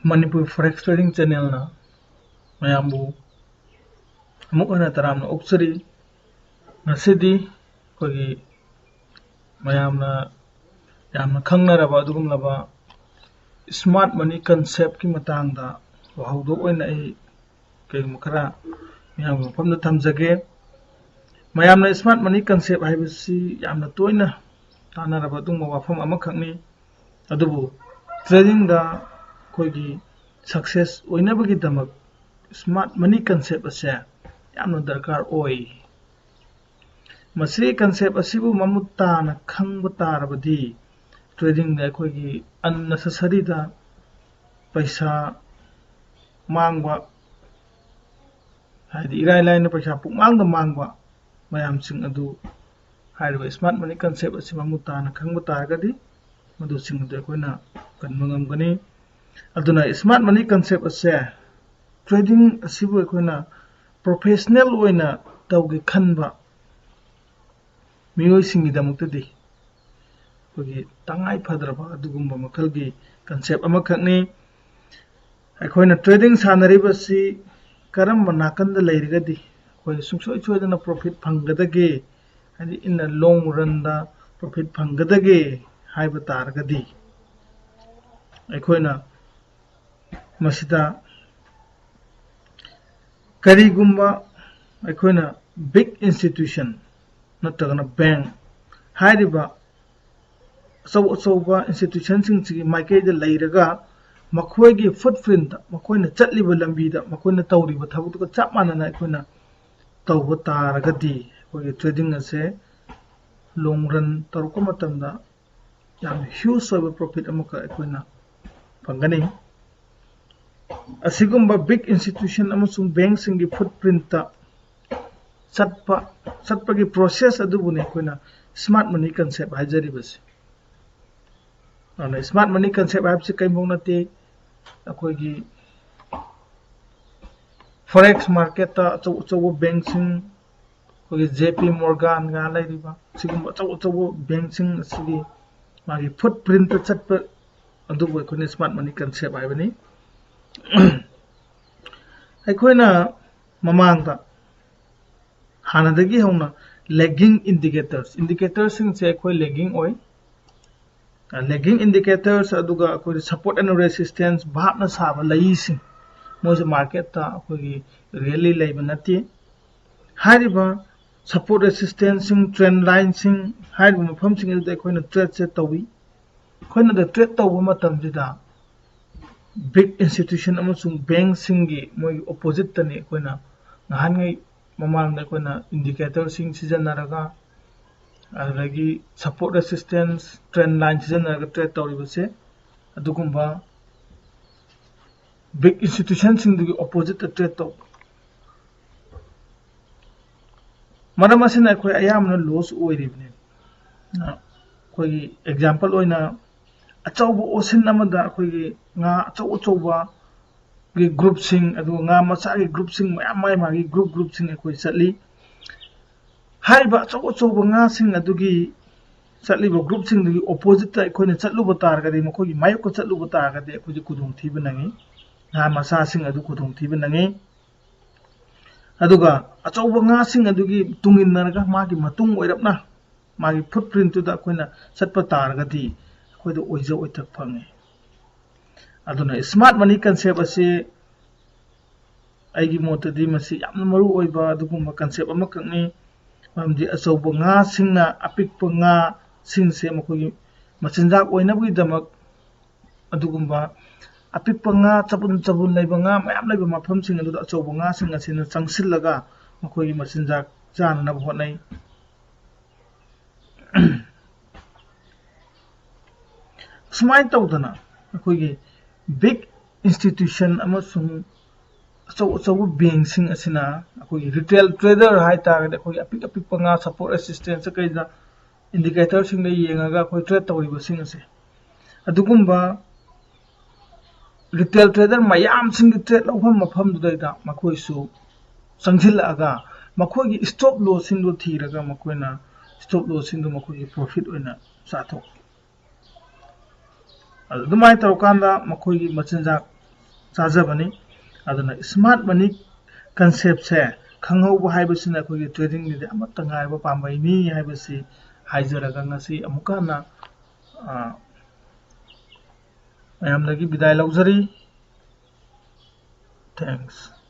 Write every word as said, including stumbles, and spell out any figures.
Manipur Forex Trading Channelꯅ ꯃꯌꯥꯝꯕꯨ ꯑꯃꯨꯛ ꯍꯟꯅ ꯇꯔꯥꯝꯅ ꯑꯣꯛꯆꯔꯤ꯫ ꯉꯁꯤꯗꯤ ꯑꯩꯈꯣꯏꯒꯤ ꯃꯌꯥꯝꯅ ꯌꯥꯝꯅ ꯈꯪꯅꯔꯕ ꯑꯗꯨꯒꯨꯝꯂꯕ smart money conceptꯀꯤ ꯃꯇꯥꯡꯗ ꯋꯥꯍꯧꯗꯣꯛ ꯑꯣꯏꯅ ꯑꯩ ꯀꯩꯒꯨꯝꯕ ꯈꯔ ꯃꯤꯌꯥꯝꯒꯤ ꯃꯐꯝꯗ ꯊꯝꯖꯒꯦ꯫ ꯃꯌꯥꯝꯅ smart money concept ꯍꯥꯏꯕꯁꯤ ꯌꯥꯝꯅ ꯇꯣꯏꯅ ꯇꯥꯟꯅꯔꯕ ꯑꯗꯨꯒꯨꯝꯕ ꯋꯥꯐꯝ ꯑꯃꯈꯛꯅꯤ꯫ ꯑꯗꯨꯕꯨ tradingꯗ ꯑꯩꯈꯣꯏꯒꯤ success ꯑꯣꯏꯅꯕꯒꯤꯗꯃꯛ smart money concept ꯑꯁꯦ ꯌꯥꯝꯅ ꯗꯔꯀꯥꯔ ꯑꯣꯏ꯫ ꯃꯁꯤꯒꯤ concept ꯑꯁꯤꯕꯨ ꯃꯃꯨꯠ ꯇꯥꯅ ꯈꯪꯕ ꯇꯥꯔꯕꯗꯤ tradingꯗ ꯑꯩꯈꯣꯏꯒꯤ unnecessaryꯗ ꯄꯩꯁꯥ ꯃꯥꯡꯕ, ꯍꯥꯏꯗꯤ ꯏꯔꯥꯏ ꯂꯥꯏꯅ ꯄꯩꯁꯥ ꯄꯨꯡꯃꯥꯡꯗ ꯃꯥꯡꯕ ꯃꯌꯥꯝꯁꯤꯡ ꯑꯗꯨ ꯍꯥꯏꯔꯤꯕ smart money concept ꯑꯁꯤ ꯃꯃꯨꯠ ꯇꯥꯅ ꯈꯪꯕ ꯇꯥꯔꯒꯗꯤ ꯃꯗꯨꯁꯤꯡ ꯑꯗꯨ ꯑꯩꯈꯣꯏꯅ ꯀꯟꯕ ꯉꯝꯒꯅꯤ꯫ ꯑꯗꯨꯅ smart money concept ꯑꯁꯦ trading ꯑꯁꯤꯕꯨ ꯑꯩꯈꯣꯏꯅ professional ꯑꯣꯏꯅ ꯇꯧꯒꯦ ꯈꯟꯕ ꯃꯤꯑꯣꯏꯁꯤꯡꯒꯤꯗꯃꯛꯇꯗꯤ ꯑꯩꯈꯣꯏꯒꯤ ꯇꯉꯥꯏ ꯐꯗ꯭ꯔꯕ ꯑꯗꯨꯒꯨꯝꯕ ꯃꯈꯜꯒꯤ concept ꯑꯃꯈꯛꯅꯤ꯫ ꯑꯩꯈꯣꯏꯅ trading ꯁꯥꯟꯅꯔꯤꯕꯁꯤ ꯀꯔꯝꯕ ꯅꯥꯀꯟꯗ ꯂꯩꯔꯒꯗꯤ ꯑꯩꯈꯣꯏ ꯁꯨꯡꯁꯣꯏ ꯁꯣꯏꯗꯅ profit ꯐꯪꯒꯗꯒꯦ, ꯍꯥꯏꯗꯤ in the long runꯗ profit ꯐꯪꯒꯗꯒꯦ ꯍꯥꯏꯕ ꯇꯥꯔꯒꯗꯤ ꯑꯩꯈꯣꯏꯅ ꯃꯁꯤꯗ ꯀꯔꯤꯒꯨꯝꯕ ꯑꯩꯈꯣꯏꯅ big institution ꯅꯠꯇ꯭ꯔꯒꯅ bank ꯍꯥꯏꯔꯤꯕ ꯑꯆꯧ ꯑꯆꯧꯕ institutionꯁꯤꯡꯁꯤꯒꯤ ꯃꯥꯏꯀꯩꯗ ꯂꯩꯔꯒ ꯃꯈꯣꯏꯒꯤ footprintꯇ, ꯃꯈꯣꯏꯅ ꯆꯠꯂꯤꯕ ꯂꯝꯕꯤꯗ, ꯃꯈꯣꯏꯅ ꯇꯧꯔꯤꯕ ꯊꯕꯛꯇꯨꯒ ꯆꯞ ꯃꯥꯟꯅꯅ ꯑꯩꯈꯣꯏꯅ ꯇꯧꯕ ꯇꯥꯔꯒꯗꯤ ꯑꯩꯈꯣꯏꯒꯤ trading ꯑꯁꯦ long run ꯇꯧꯔꯛꯄ ꯃꯇꯝꯗ ꯌꯥꯝꯅ huge ꯑꯣꯏꯕ profit ꯑꯃꯈꯛ ꯑꯩꯈꯣꯏꯅ ꯐꯪꯒꯅꯤ꯫ ꯑꯁꯤꯒꯨꯝꯕ big institution ꯑꯃꯁꯨꯡ bankꯁꯤꯡꯒꯤ footprintꯇ ꯆꯠꯄ, ꯆꯠꯄꯒꯤ process ꯑꯗꯨꯕꯨꯅꯤ ꯑꯩꯈꯣꯏꯅ smart money concept ꯍꯥꯏꯖꯔꯤꯕꯁꯤ꯫ ꯑꯗꯨꯅ smart money concept ꯍꯥꯏꯕꯁꯤ ꯀꯔꯤꯝꯐꯥꯎ ꯅꯠꯇꯦ, ꯑꯩꯈꯣꯏꯒꯤ Forex marketꯇ ꯑꯆꯧ ꯑꯆꯧꯕ bankꯁꯤꯡ, ꯑꯩꯈꯣꯏꯒꯤ J P Morgan ꯀꯥꯏꯅ ꯂꯩꯔꯤꯕ ꯁꯤꯒꯨꯝꯕ ꯑꯆꯧ ꯑꯆꯧꯕ bankꯁꯤꯡ ꯑꯁꯤꯒꯤ ꯃꯥꯒꯤ footprintꯇ ꯆꯠꯄ ꯑꯗꯨꯕꯨ ꯑꯩꯈꯣꯏꯅ smart money concept ꯍꯥꯏꯕꯅꯤ꯫ ꯑꯩꯈꯣꯏꯅ ꯃꯃꯥꯡꯗ ꯍꯥꯟꯅꯗꯒꯤ ꯍꯧꯅ lagging indicators, indicatorꯁꯤꯡꯁꯦ ꯑꯩꯈꯣꯏ lagging ꯑꯣꯏ꯫ Lagging indicators ꯑꯗꯨꯒ ꯑꯩꯈꯣꯏ support and resistance, ꯚꯥꯞꯅ ꯁꯥꯕ ꯂꯩꯁꯤꯡ, ꯃꯣꯏꯁꯦ marketꯇ ꯑꯩꯈꯣꯏꯒꯤ really ꯂꯩꯕ ꯅꯠꯇꯦ꯫ ꯍꯥꯏꯔꯤꯕ support resistanceꯁꯤꯡ, trend lineꯁꯤꯡ ꯍꯥꯏꯔꯤꯕ ꯃꯐꯝꯁꯤꯡ ꯑꯗꯨꯗ ꯑꯩꯈꯣꯏꯅ tradeꯁꯦ ꯇꯧꯏ꯫ ꯑꯩꯈꯣꯏꯅ ꯑꯗ trade ꯇꯧꯕ ꯃꯇꯝꯁꯤꯗ big institution ꯑꯃꯁꯨꯡ bankꯁꯤꯡꯒꯤ ꯃꯣꯏꯒꯤ oppositeꯇꯅꯤ ꯑꯩꯈꯣꯏꯅ ꯅꯍꯥꯟꯉꯩ ꯃꯃꯥꯡꯗ ꯑꯩꯈꯣꯏꯅ indicatorꯁꯤꯡ ꯁꯤꯖꯤꯟꯅꯔꯒ, ꯑꯗꯨꯗꯒꯤ support resistance, trend line ꯁꯤꯖꯤꯟꯅꯔꯒ trade ꯇꯧꯔꯤꯕꯁꯦ꯫ ꯑꯗꯨꯒꯨꯝꯕ big institutionꯁꯤꯡꯗꯨꯒꯤ oppositeꯇ trade ꯇꯧꯕ꯫ ꯃꯔꯝ ꯑꯁꯤꯅ ꯑꯩꯈꯣꯏ ꯑꯌꯥꯝꯕꯅ loss ꯑꯣꯏꯔꯤꯕꯅꯤ꯫ ꯑꯩꯈꯣꯏꯒꯤ example ꯑꯣꯏꯅ, ꯑꯆꯧꯕ ocean ꯑꯃꯗ ꯑꯩꯈꯣꯏꯒꯤ ꯉꯥ ꯑꯆꯧ ꯑꯆꯧꯕꯒꯤ groupꯁꯤꯡ, ꯑꯗꯨꯒ ꯉꯥ ꯃꯆꯥꯒꯤ groupꯁꯤꯡ ꯃꯌꯥꯝ, ꯃꯥꯒꯤ ꯃꯥꯒꯤ group groupꯁꯤꯡ ꯑꯩꯈꯣꯏ ꯆꯠꯂꯤ꯫ ꯍꯥꯏꯔꯤꯕ ꯑꯆꯧ ꯑꯆꯧꯕ ꯉꯥꯁꯤꯡ ꯑꯗꯨꯒꯤ ꯆꯠꯂꯤꯕ groupꯁꯤꯡꯗꯨꯒꯤ oppositeꯇ ꯑꯩꯈꯣꯏꯅ ꯆꯠꯂꯨꯕ ꯇꯥꯔꯒꯗꯤ, ꯃꯈꯣꯏꯒꯤ ꯃꯥꯌꯣꯛꯇ ꯆꯠꯂꯨꯕ ꯇꯥꯔꯒꯗꯤ ꯑꯩꯈꯣꯏꯁꯦ ꯈꯨꯗꯣꯡꯊꯤꯕ ꯅꯪꯉꯤ꯫ ꯉꯥ ꯃꯆꯥꯁꯤꯡ ꯑꯗꯨ ꯈꯨꯗꯣꯡꯊꯤꯕ ꯅꯪꯉꯤ꯫ ꯑꯗꯨꯒ ꯑꯆꯧꯕ ꯉꯥꯁꯤꯡ ꯑꯗꯨꯒꯤ ꯇꯨꯡ ꯏꯟꯅꯔꯒ ꯃꯥꯒꯤ ꯃꯇꯨꯡ ꯑꯣꯏꯔꯞꯅ ꯃꯥꯒꯤ footprintꯇꯨꯗ ꯑꯩꯈꯣꯏꯅ ꯆꯠꯄ ꯇꯥꯔꯒꯗꯤ ꯑꯩꯈꯣꯏꯗ ꯑꯣꯏꯖ ꯑꯣꯏꯊꯛ ꯐꯪꯉꯤ꯫ ꯑꯗꯨꯅ smart money concept ꯑꯁꯤ ꯑꯩꯒꯤ ꯃꯣꯠꯇꯗꯤ ꯃꯁꯤ ꯌꯥꯝꯅ ꯃꯔꯨ ꯑꯣꯏꯕ ꯑꯗꯨꯒꯨꯝꯕ concept ꯑꯃꯈꯛꯅꯤ꯫ ꯃꯔꯝꯗꯤ ꯑꯆꯧꯕ ꯉꯥꯁꯤꯡꯅ ꯑꯄꯤꯛꯄ ꯉꯥꯁꯤꯡꯁꯦ ꯃꯈꯣꯏꯒꯤ ꯃꯆꯤꯟꯖꯥꯛ ꯑꯣꯏꯅꯕꯒꯤꯗꯃꯛ ꯑꯗꯨꯒꯨꯝꯕ ꯑꯄꯤꯛꯄ ꯉꯥ, ꯆꯕꯨꯟ ꯆꯕꯨꯟ ꯂꯩꯕ ꯉꯥ ꯃꯌꯥꯝ ꯂꯩꯕ ꯃꯐꯝꯁꯤꯡ ꯑꯗꯨꯗ ꯑꯆꯧꯕ ꯉꯥꯁꯤꯡ ꯑꯁꯤꯅ ꯆꯪꯁꯤꯜꯂꯒ ꯃꯈꯣꯏꯒꯤ ꯃꯆꯤꯟꯖꯥꯛ ꯆꯥꯅꯅꯕ ꯍꯣꯠꯅꯩ꯫ ꯁꯨꯃꯥꯏꯅ ꯇꯧꯗꯅ ꯑꯩꯈꯣꯏꯒꯤ big institution ꯑꯃꯁꯨꯡ ꯑꯆꯧ ꯑꯆꯧꯕ bankꯁꯤꯡ ꯑꯁꯤꯅ ꯑꯩꯈꯣꯏꯒꯤ retail trader ꯍꯥꯏꯇꯥꯔꯒꯗꯤ ꯑꯩꯈꯣꯏꯒꯤ ꯑꯄꯤꯛ ꯑꯄꯤꯛꯄ ꯉꯥ support resistance ꯀꯩꯗ indicatorꯁꯤꯡꯗ ꯌꯦꯡꯉꯒ ꯑꯩꯈꯣꯏ trade ꯇꯧꯔꯤꯕꯁꯤꯡ ꯑꯁꯦ, ꯑꯗꯨꯒꯨꯝꯕ retail trader ꯃꯌꯥꯝꯁꯤꯡꯒꯤ trade ꯂꯧꯐꯝ ꯃꯐꯝꯗꯨꯗꯩꯗ ꯃꯈꯣꯏꯁꯨ ꯆꯪꯁꯤꯜꯂꯛꯑꯒ ꯃꯈꯣꯏꯒꯤ stop lossꯁꯤꯡꯗꯨ ꯊꯤꯔꯒ ꯃꯈꯣꯏꯅ stop lossꯁꯤꯡꯗꯨ ꯃꯈꯣꯏꯒꯤ profit ꯑꯣꯏꯅ ꯆꯥꯊꯣꯛꯏ꯫ ꯑꯗꯨꯃꯥꯏꯅ ꯇꯧꯔꯀꯥꯟꯗ ꯃꯈꯣꯏꯒꯤ ꯃꯆꯤꯟꯖꯥꯛ ꯆꯥꯖꯕꯅꯤ꯫ ꯑꯗꯨꯅ smart money conceptꯁꯦ ꯈꯪꯍꯧꯕ ꯍꯥꯏꯕꯁꯤꯅ ꯑꯩꯈꯣꯏꯒꯤ tradingꯒꯤꯗꯤ ꯑꯃꯠꯇ ꯉꯥꯏꯔꯕ ꯄꯥꯝꯕꯩꯅꯤ ꯍꯥꯏꯕꯁꯤ ꯍꯥꯏꯖꯔꯒ ꯉꯁꯤ ꯑꯃꯨꯛꯀ ꯍꯟꯅ, ꯑ, ꯃꯌꯥꯝꯗꯒꯤ ꯕꯤꯗꯥꯏ ꯂꯧꯖꯔꯤ꯫ Thanks꯫